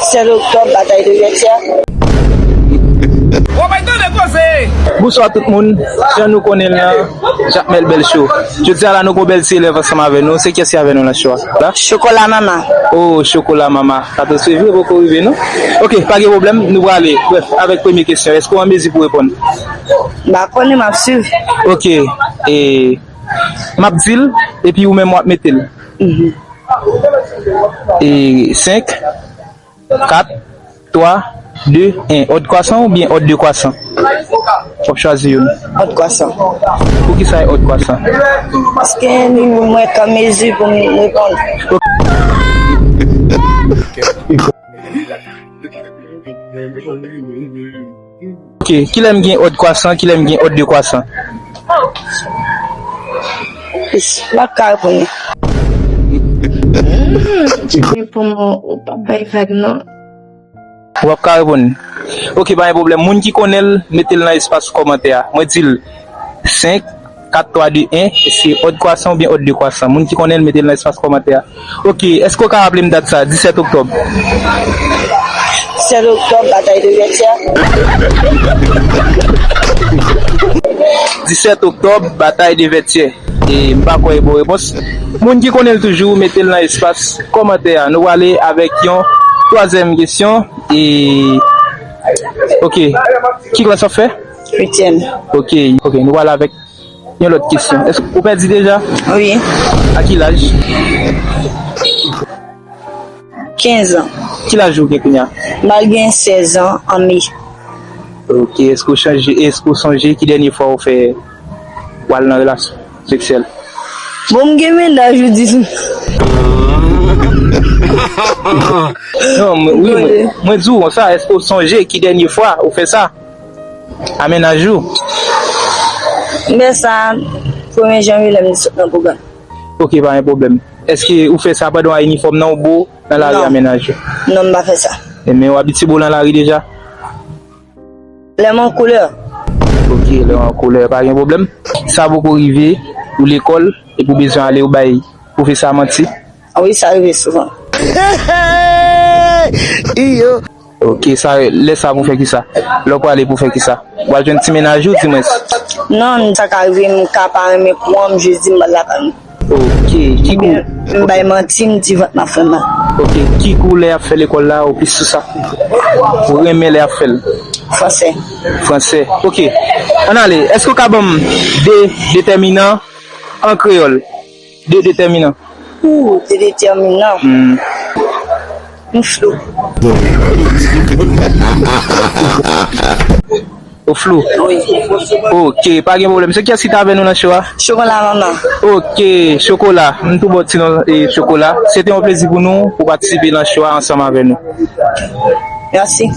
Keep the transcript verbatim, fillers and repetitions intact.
Sèt oktòb, batay de Vètyè. Bonswa tout moun, jan nou konnen l lan, Jakmèl Bèl Cho. Jodi a la, nou gon bèl ti elèv ansanm avè nou. Se kiyès ki avè nou nan cho a la? Chokola Mama. Oh, Chokola Mama. Katòz fevriye poko rive non. Ok, pa gen pwoblèm, nou prale. Brèf, avèk premye kesyon, èske w an mezi pou reponn? M pa konnen, m ap swiv. Ok, e, m ap di l, epi ou menm w ap mete l. Mhm. E, senk, kat, twa, de, en. Òd kwasan oubyen òd dekwasan? W ap chwazi youn. Òd kwasan. Poukisa e òd kwasan? Paske li mwen ka mezi pou m reponn. Ok, kilè m gen òd kwasan, kilè m gen òd dekwasan? Ish, m ap ka reponn li. Reponn mwen, ou pa bay vag non. W ap ka reponn. Ok, pa gen pwoblèm. Moun ki konnen l, mete l nan espas kòmantè a. Mwen di l senk, kat, twa, de, en, e se òd kwasan oubyen òd dekwasan. Moun ki konnen l, mete l nan espas kòmantè a. Ok, èske w ka raple m dat sa? Disèt oktòb. Disèt oktòb, batay de Vètyè. Disèt oktòb, batay de Vètyè. E m pa kwè e bon repons. Moun ki konnen l toujou, mete l nan espas kòmantè a. Nou prale avèk yon twazyèm kesyon. E, ok. Ki klas w ap fè? Uityèm. Ok, ok. Nou prale avèk yon lòt kesyon. Èske ou pèdi deja? Wi. A ki laj? Kenz an. Ki laj ou gen kounye a? M al gen sèz an an me. Ok, èske ou chanje, èske ou sonje ki dènye fwa ou fè, ou al nan relasyon seksyèl? Bon, m gen mennaj ou di. Non, mwen, wi, mwen, mwen di w konsa, èske ou sonje ki dènye fwa ou fè sa? A mennaj ou? M fè sa premye janvye lè m sot nan pwogram. Ok, pa gen pwoblèm. Èske ou fè sa pandan w a inifòm nan ou bo nan lari a mennaj ou? Non, m pa fè sa. E men w abitye bo nan lari deja? Lè m an koulè. Ok, lè w an koulè, pa gen pwoblèm. Sa poko rive, ou lekòl, epi w bezwen ale, ou bay pwofesè a manti? Wi, sa rive souvan. Iyo. Ok, sa, lè sa pou fè kisa? Lè w prale pou fè kisa? W al jwenn ti mennaj ou, di mwen. Non, sa ka rive, m ka pa renmen kouran, m jis di m pral lakay mwen. Ok, ki kou? Oubyen m bay manti, m di vant m ap fè m mal. Ok, ki kou lè y ap fè lekòl la ou plis sou sa? Ou renmen lè y ap fè l? Fransè. Fransè. Ok. Ann ale, èske w ka ban m de detèminan an kreyòl? De detèminan. Ou, de detèminan. Hmm. M flou. Ou flou? Wi. Ok, pa gen pwoblèm. Se kiyès ki t avè nou nan cho a? Chokola Mama. Ok, Chokola. M tou ba w ti non, e, Chokola. Se te yon plezi pou nou pou patisipe nan cho a ansanm avè nou. Mèsi.